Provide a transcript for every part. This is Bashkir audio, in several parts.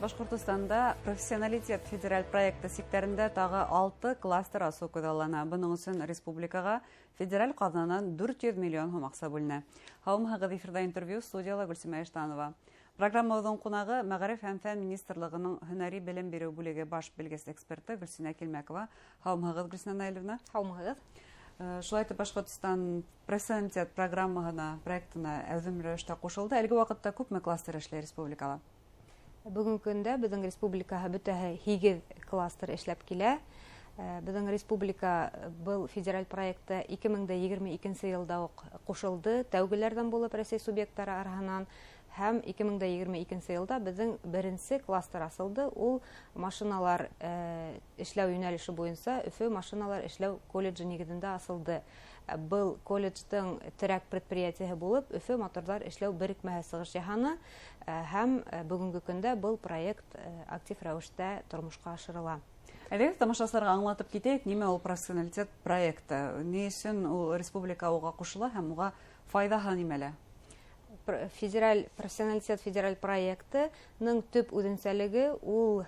Башҡортостанда «Профессионалитет» федераль проекты сиктәрендә тағы 6 кластер асыу күҙаллана. Бының өсөн республикаға федераль ҡаҙнанан 400 миллион һум аҡса бүленә. Һаумыһығыҙ, эфирҙа интервью, студияла Гөлсимә Иштанова. Программабыҙҙың ҡунағы Мәғариф һәм фән министрлығының һөнәри белем биреү бүлеге баш белгес эксперты Гөлсинә Килмәкова. Һаумыһығыҙ, Гөлсинә Наилевна. Һаумыһығыҙ. Шулай итеп, Башҡортостан «Профессионалитет» программаһына, проектына әүҙем рәүештә ҡушылды. Әлеге ваҡытта күпме кластер эшләй республикала? Бөгөнгө көндә беҙҙең республикаһы бөтәһе 8 кластер эшләп килә. Беҙҙең республика был федераль проектта 2022 йылда уҡ ҡушылды, тәүгеләрҙән булып Рәсәй субъекттары араһынан, һәм 2022 йылда беҙҙең беренсе кластер асылды. Ул машиналар эшләү йүнәлеше буйынса Өфө машиналар эшләү колледжы нигеҙендә асылды. Был колледждың терәк предприятиеһы булып Өфө моторҙар эшләү берекмәһе сығыш яһаны, һәм бөгөнгө көндә был проект актив рәүештә тормошҡа ашырыла. Әйҙәгеҙ, тамашасыларға аңлатып китәйек, нимә ул «Профессионалитет» проекты, ни өсөн ул республика уға ҡушыла һәм уға файҙаһы нимәлә? Федераль «Профессионалитет» федераль проектының төп үҙенсәлеге ул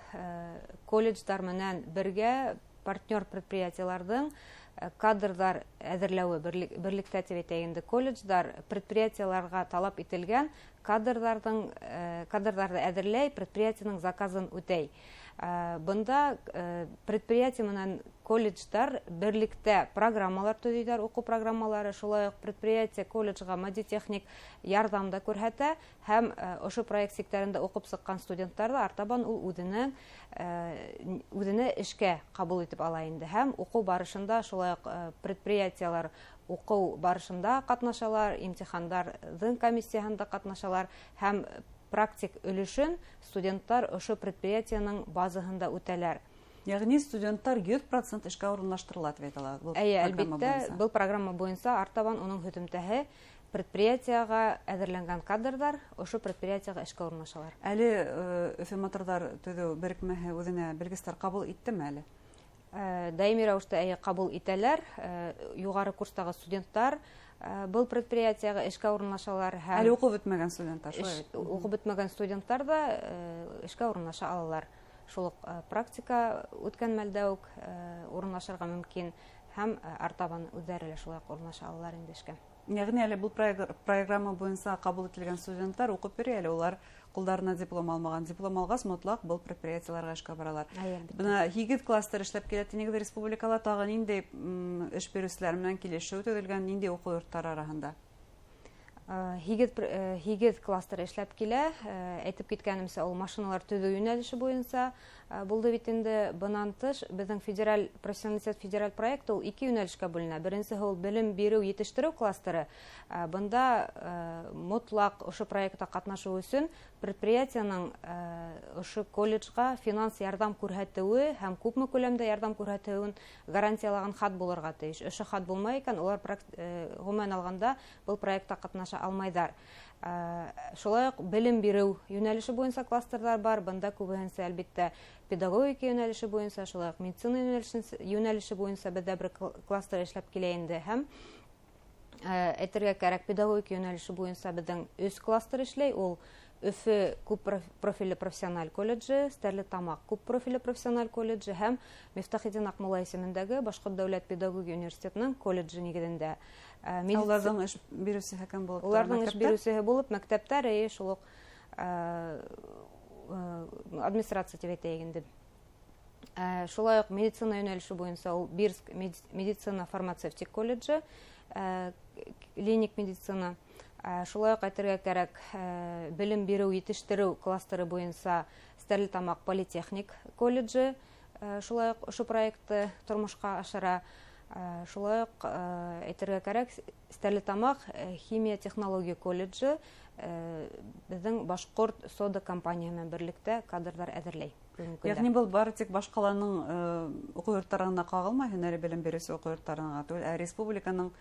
колледждар менән бергә партнер предприятиеларҙың кадрҙар әҙерләүе берлектә тип әйтәйек инде. Колледждар предприятиеларға талап ителгән кадрҙарҙы әҙерләй, предприятиеның заказын үтәй. Бында предприятие менән колледждар берлектә программалар төҙөйҙәр, уҡыу программалары, шулай уҡ предприятие колледжға матди-техник ярҙам да күрһәтә, һәм ошо проект сиктәрендә уҡып сыҡҡан студенттарҙы артабан ул үҙенә эшкә ҡабул итеп ала инде. Һәм уҡыу барышында шулай уҡ предприятиелар уҡыу барышында ҡатнашалар, имтихандарҙың комиссияһында ҡатнашалар, һәм практик өлөшөн студенттар ошо предприятиеның базаһында үтәләр. Йәғни студенттар 100% эшкә урынлаштырыла тип әйтә алабыҙ был Эйе, программа әлбиттә, буйынса. Был программа буйынса артабан уның һөҙөмтәһе предприятиеға әҙерләнгән кадрҙар ошо предприятиеға эшкә урынлашалар. Әле Өфө моторҙар төҙөү берекмәһе үҙенә белгестәр ҡабул иттеме әле? Даими рәүештә эйе ҡабул итәләр. Юғары курстағы студенттар был предприятиеға эшкә урынлашалар һәм Әле уҡып бөтмәгән студенттар, шулай бит? Уҡып бөтмәгән студенттар да эшкә урынлаша алалар. Шул уҡ практика үткән мәлдә үк урынлашырға мөмкин һәм артабан үҙҙәре лә шулай уҡ урынлаша алалар инде эшкә. Йәғни әле был программа буйынса ҡабул ителгән студенттар уҡып йөрөй әле, улар ҡулдарына диплом алмаған. Диплом алғас, мотлаҡ был предприятиеларға эшкә баралар. Әйе, әлбиттә. Бына 8 кластер эшләп килә тинегеҙ республикала, тағы ниндәй эш биреүселәр менән килешеү төҙөлгән, ниндәй уҡыу йорттары араһында? 8 кластер эшләп килә. Әйтеп киткәнемсә, ул машиналар төҙөү йүнәлеше буйынса булды бит инде. Бынан тыш, беҙҙең федераль «Профессионалитет» федераль проекты ул ике йүнәлешкә бүленә. Беренсеһе ул белем биреү етештереү кластеры. Бында мотлаҡ ошо проектта ҡатнашыу өсөн предприятиеның ошо колледжға финанс ярҙам күрһәтеүе һәм күпме күләмдә ярҙам күрһәтеүен гарантиялаған хат булырға тейеш. Ошо хат булмай икән, улар ғөмүмән алғанда был проектта ҡатнаша алмайҙар. Шулай уҡ белем биреү йүнәлеше буйынса кластерҙар бар. Бында күбеһенсә, әлбиттә, педагогика йүнәлеше буйынса, шулай уҡ медицина йүнәлеше буйынса беҙҙә бер кластер эшләп килә инде. Һәм әйтергә кәрәк, педагогика йүнәлеше буйынса беҙҙең 3 кластер эшләй. Ул Өфө күп профилле профессиональ колледжы, Стәрлетамаҡ күп профилле профессиональ колледжы һәм Мифтахетдин Аҡмулла исемендәге Башҡорт дәүләт педагогия университетының колледжы нигеҙендә. Уларҙың эш биреүсеһе кем булып тора? Уларҙың эш Мәктәптәр? биреүсеһе булып мәктәптәр, эйе, шул уҡ администрация тип әйтәйек инде. Шулай уҡ медицина йүнәлеше буйынса ул Бирск медицина фармацевтик колледжы, клиник медицина. Шулай уҡ әйтергә кәрәк, белем биреү етештереү кластеры буйынса Стәрлетамаҡ политехник колледжы шулай уҡ ошо проектты тормошҡа ашыра. Шулай уҡ әйтергә кәрәк, Стәрлетамаҡ химия технология колледжы беҙҙең Башҡорт сода компанияһы менән берлектә кадрҙар әҙерләй бөгөнгө көндә. Йәғни был бары тик баш ҡаланың уҡыу йорттарына ҡағылмай, һөнәри белем биреүсе уҡыу йорттарына түгел, ә республиканың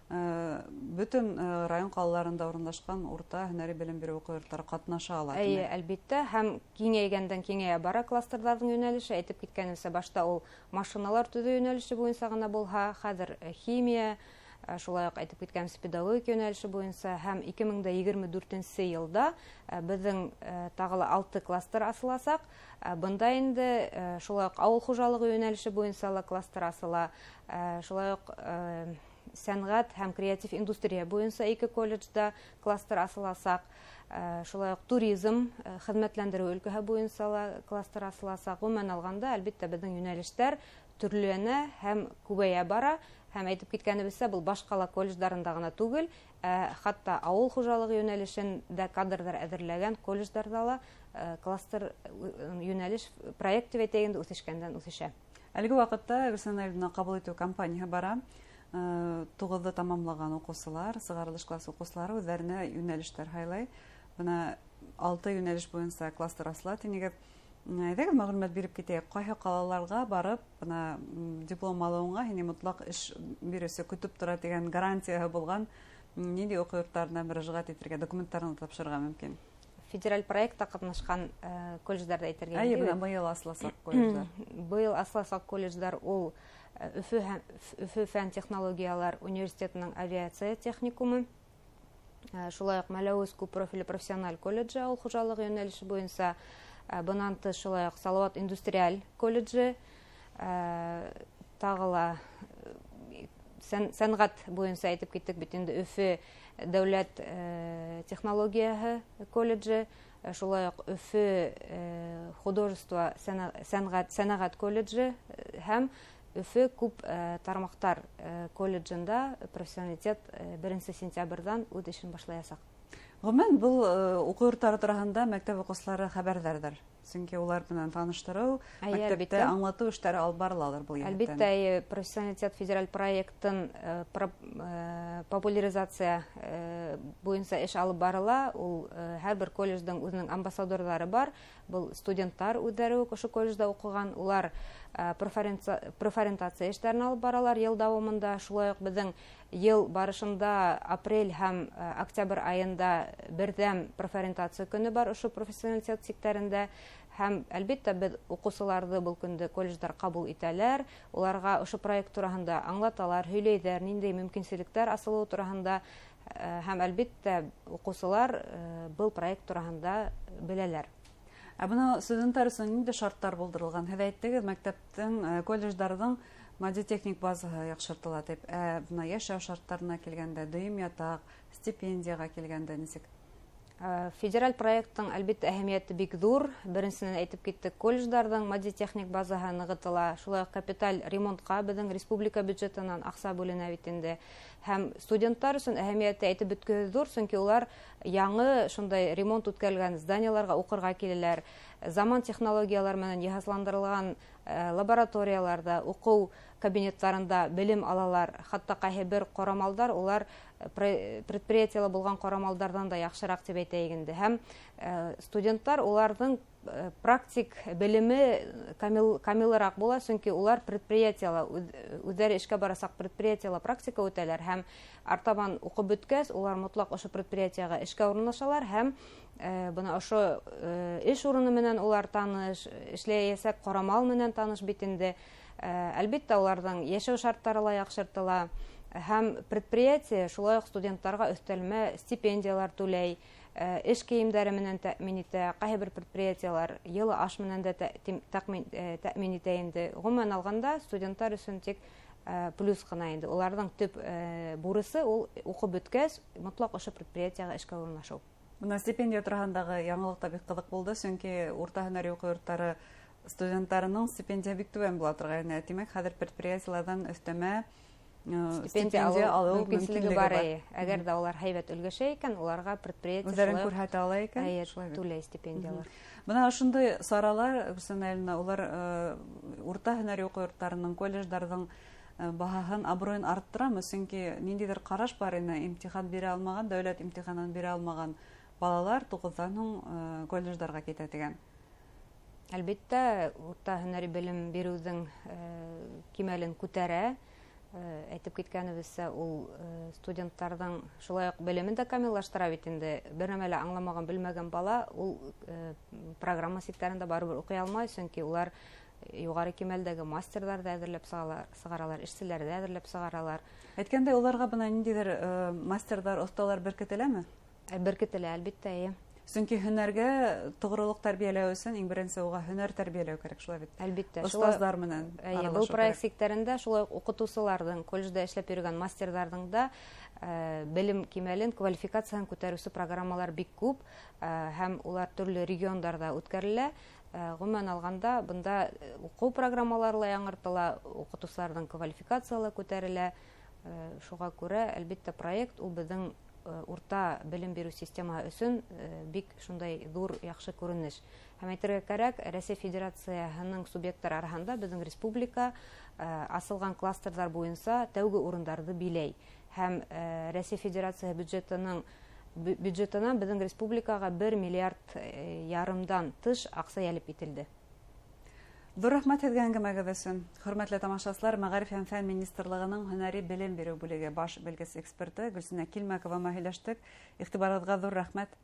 бөтөн район ҡалаларында урынлашҡан урта һөнәри белем биреү уҡыу йорттары ҡатнаша ала, Эйе, тимәк. әлбиттә, һәм киңәйгәндән киңәйә бара кластерҙарҙың йүнәлеше. Әйтеп киткәнемсә, башта ул машиналар төҙөү йүнәлеше буйынса ғына булһа, хәҙер химия, Шулай уҡ әйтеп киткәнебеҙ педагогика йүнәлеше буйынса һәм 2024 йылда беҙҙең тағы ла 6 кластер асыласаҡ. Бында инде шулай уҡ ауыл хужалығы йүнәлеше буйынса ла кластер асыла, шулай уҡ сәнғәт һәм креатив индустрия буйынса 2 колледжда кластер асыласаҡ, шулай уҡ туризм, хеҙмәтләндереү өлкәһе буйынса ла кластер асыласаҡ. Ғөмүмән алғанда, әлбиттә, беҙҙең йүнәлештәр төрлөләнә һәм күбәйә бара. Һәм әйтеп киткәнебеҙсә, был баш ҡала колледждарында ғына түгел, хатта ауыл хужалығы йүнәлешендә кадрҙар әҙерләгән колледждарҙа ла кластер йүнәлеш проект тип әйтәйек инде, үҫешкәндән үҫешә. Әлеге ваҡытта Гөлсинә Наилевна ҡабул итеү кампанияһы бара. 9-ҙы тамамлаған уҡыусылар, сығарылыш класс уҡыусылары үҙҙәренә йүнәлештәр һайлай. Бына 6 йүнәлеш буйынса кластер асыла тинегеҙ. Әйҙәгеҙ, мәғлүмәт биреп китәйек. Ҡайһы ҡалаларға барып, бына диплом алыуыңа һине мотлаҡ эш биреүсе көтөп тора тигән гарантияһы булған ниндәй уҡыу йорттарына мөрәжәғәт итергә, документтарын тапшырырға мөмкин? Федераль проектта ҡатнашҡан колледждарҙы әйтергә Әйе, мөмкин. Бына быйыл асыласаҡ колледждар. Быйыл асыласаҡ колледждар ул Өфө фән технологиялар университетының авиация техникумы, шулай уҡ Мәләүез күп профилле профессиональ колледжы ауыл хужалығы йүнәлеше буйынса, бынан тыш шулай уҡ Салауат индустриаль колледжы, тағы ла сәнғәт буйынса әйтеп киттек бит инде Өфө дәүләт технологияһы колледжы, шулай уҡ Өфө художество сәнәғәт колледжы һәм Өфө күп тармаҡтар колледжында профессионалитет 1 сентябрҙән үҙ эшен башлаясаҡ. Ғөмүмән, был уҡыу йорттары тураһында мәктәп уҡыусылары хәбәрҙәрҙер. Сөнки улар менән таныштырыу, Әйе, мәктәптә әлбиттә. аңлатыу эштәре алып барылалыр был йәһәттән. Әлбиттә, әйе, профессионалитет федераль проектын популяризация буйынса эш алып барыла. Ул һәр бер колледждың үҙенең амбассадорҙары бар. Был студенттар үҙҙәре үк ошо колледжда уҡыған. Улар профориентация эштәрен алып баралар йыл дауамында. Шулай уҡ беҙҙең йыл барышында апрель һәм октябрь айында берҙәм профориентация көнө бар ошо профессионалитет сиктәрендә. Һәм, әлбиттә, беҙ уҡыусыларҙы был көндө колледждар ҡабул итәләр, уларға ошо проект тураһында аңлаталар, һөйләйҙәр, ниндәй мөмкинселектәр асылыуы тураһында. Һәм, әлбиттә, уҡыусылар был проект тураһында беләләр. Ә бына студенттар өсөн ниндәй шарттар булдырылған? Һеҙ әйттегеҙ, мәктәптең, колледждарҙың матди-техник базаһы яҡшыртыла тип. Ә бына йәшәү шарттарына килгәндә, дөйөм ятаҡ, стипендияға килгәндә нисек? Федераль проекттың, әлбиттә, әһәмиәте бик ҙур. Беренсенән әйтеп киттек, колледждарҙың матди-техник базаһы нығытыла. Шулай уҡ капиталь ремонтҡа беҙҙең республика бюджетынан аҡса бүленә бит инде. Һәм студенттар өсөн әһәмиәте әйтеп бөткөһөҙ ҙур, сөнки улар яңы шундай ремонт үткәрелгән зданияларға уҡырға киләләр. Заман технологиялар менән йыһазландырылған лабораторияларҙа, уҡыу кабинеттарында белем алалар. Хатта ҡайһы бер ҡорамалдар, улар предприятиела булған ҡорамалдарҙан да яҡшыраҡ тип әйтәйек инде. Һәм студенттар уларҙың практик белеме камилыраҡ була, сөнки улар предприятиела, үҙҙәре эшкә барасаҡ предприятиела практика үтәләр һәм артабан уҡып бөткәс, улар мотлаҡ ошо предприятияға эшкә урынлашалар һәм бына ошо эш урыны менән улар таныш, эшләйәсәк ҡорамал менән таныш бит инде. Әлбиттә, уларҙың йәшәү шарттары ла яҡшыртыла. Һәм предприятие шулай уҡ студенттарға өҫтәлмә стипендиялар түләй, эш кейемдәре менән тәьмин итә, ҡайһы бер предприятиелар йылы аш менән дә тәьмин итә инде. Ғөмүмән алғанда, студенттар өсөн тик плюс ҡына инде. Уларҙың төп бурысы ул уҡып бөткәс, мотлаҡ ошо предприятияға эшкә урынлашыу. Бына стипендия тураһындағы яңылыҡ та бик ҡыҙыҡ булды, сөнки урта һөнәри уҡыу йорттары студенттарының стипендия бик түбән була торғайны. Тимәк, хәҙер предприятиеларҙан өҫтәмә стипендия стипендия алыу алыу мөмкинселеге мөмкинлеге бар, бар. Әйе. Әгәр дә улар һәйбәт өлгәшә икән, уларға предприятие Үҙҙәрен шулай уҡ күрһәтә ала икән, әйе, шулай бит. түләй стипендиялар. Бына ошондай саралар, Гөлсинә Наилевна, улар урта һөнәри уҡыу йорттарының, колледждарҙың баһаһын, абруйын арттырамы? Сөнки ниндәйҙер ҡараш бар ине, имтихан бирә алмаған, дәүләт имтиханын бирә алмаған балалар туғыҙҙан һуң колледждарға китә тигән. Әлбиттә, урта һөнәри белем биреүҙең кимәлен күтәрә. Әйтеп киткәнебеҙсә, ул студенттарҙың шулай уҡ белемен дә камиллаштыра бит инде. Бер нәмә лә аңламаған, белмәгән бала ул программа сиктәрендә барыбер уҡый алмай, сөнки улар Юғары кимәлдәге мастерҙар ҙа әҙерләп сығаралар, эшселәр ҙә әҙерләп сығаралар. Әйткәндәй, уларға бына ниндәйҙер мастерҙар, оҫталар беркетеләме? Беркетелә, әлбиттә, эйе. Сөнки һөнәргә тоғролоҡ тәрбиәләү өсөн иң беренсе уға һөнәр тәрбиәләү кәрәк, шулай бит? Әлбиттә. Остаздар менән аралашыу. Был проект сиктәрендә шулай уҡ уҡытыусыларҙың, колледжда эшләп йөрөгән мастерҙарҙың да белем кимәлен, квалификацияһын күтәреүсе программалар бик күп, һәм улар төрлө региондарҙа үткәрелә. Ғөмүмән алғанда, бында уҡыу программалары ла яңыртыла, уҡытыусыларҙың квалификацияһы ла күтәрелә. Шуға күрә, әлбиттә, проект ул беҙҙең урта белем биреү системаһы өсөн бик шундай ҙур яҡшы күренеш. Һәм әйтергә кәрәк, Рәсәй Федерацияһының субъекттары араһында беҙҙең республика асылған кластерҙар буйынса тәүге урындарҙы биләй. Һәм Рәсәй Федерацияһы бюджетынан беҙҙең республикаға бер миллиард ярымдан тыш аҡса йәлеп ителде. Ҙур рәхмәт һеҙгә әңгәмәгеҙ өсөн. Хөрмәтле тамашасылар, Мәғариф һәм фән министрлығының һөнәри белем биреү бүлеге баш белгес эксперты Гөлсинә Килмәкова менән һөйләштек. Иғтибарығыҙға ҙур рәхмәт.